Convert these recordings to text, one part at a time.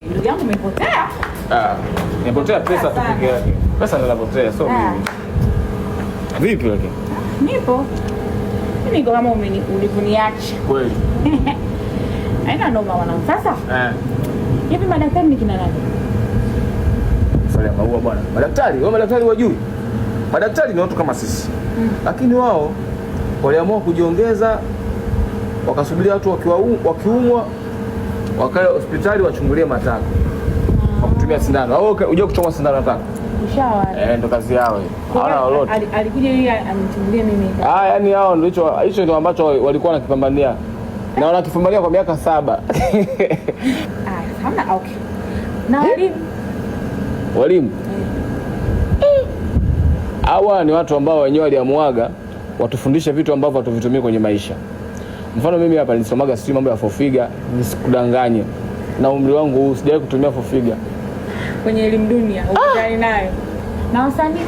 Ndugu yangu umepotea. Ah, nimepotea pesa tu peke yake. Pesa ndio napotea, sio Ah. mimi. Vipi lakini? Nipo. Mimi niko kama ulivyoniacha. Kweli. Haina noma mwanangu. Sasa Eh. hivi madaktari ni kina nani? Swali ya maua bwana. Madaktari, wao madaktari wajui. Madaktari ni watu kama sisi. Lakini wao waliamua kujiongeza, wakasubiria watu wakiumwa wakae hospitali wachungulie matako kwa kutumia sindano. Au unajua kuchoma sindano nataka? Ushawa. Eh, ndo kazi yao hiyo. Hawana lolote. Alikuja yeye anichungulie mimi. Ah, yani hao ndio hicho ndio ambacho walikuwa wanakipambania. Na wanakipambania kwa miaka 7. Ah, hamna okay. Na walimu. Walimu. Hawa ni watu ambao wenyewe waliamuaga watufundishe vitu ambavyo hatuvitumii kwenye maisha. Mfano mimi hapa nilisomaga sijui mambo ya fofiga, nisikudanganye. Na umri wangu huu sijawahi kutumia fofiga. Kwenye elimu dunia ukutani nayo. Na wasanii?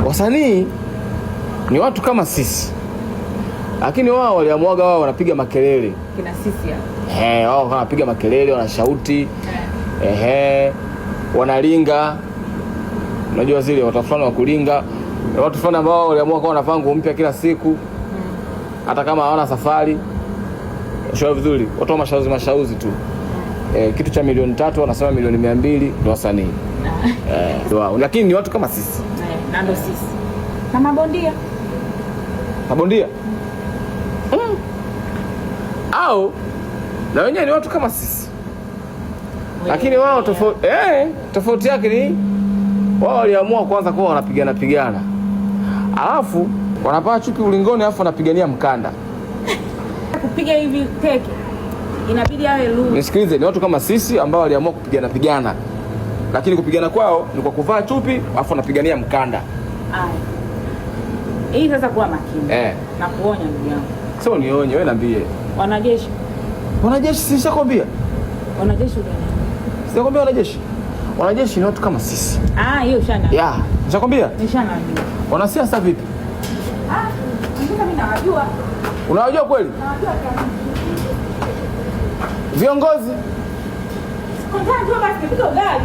Wasanii ni watu kama sisi. Lakini wao waliamuaga wao wanapiga makelele. Kina sisi hapa. Eh, wao wanapiga makelele, wanashauti. Ehe, wanalinga. Unajua zile watu fulani wa kulinga, watu fulani ambao waliamua kuwa wanavaa nguo mpya kila siku. Hata kama hawana safari. Shauri vizuri, watu wa mashauzi mashauzi tu. Kitu cha milioni 3 wanasema milioni 200 ni wasanii. Wao, lakini ni watu kama sisi. Na ndo sisi. Na mabondia. Mabondia? Au na wenyewe ni watu kama sisi. Lakini wao tofauti yake ni wao waliamua kwanza kuwa wanapigana pigana. Alafu wanapaa chupi ulingoni alafu wanapigania mkanda. Kupiga hivi teke inabidi awe loose. Nisikilize, ni watu kama sisi ambao waliamua kupigana pigana. Lakini kupigana kwao ni kwa kuvaa chupi alafu wanapigania mkanda. Haya. Hii sasa kuwa makini. Na kuonya ndugu yangu. Sio nionye, wewe niambie. Wanajeshi. Wanajeshi si nishakwambia? Wanajeshi gani? Sijakwambia wanajeshi. Wanajeshi ni watu kama sisi. Ah, hiyo shana. Ya, nishakwambia? Nishanaambia. Wanasiasa vipi? Ah, mimi nawajua. Unawajua kweli? Nawajua kabisa. Viongozi? Kontaa tu basi nipike ugali.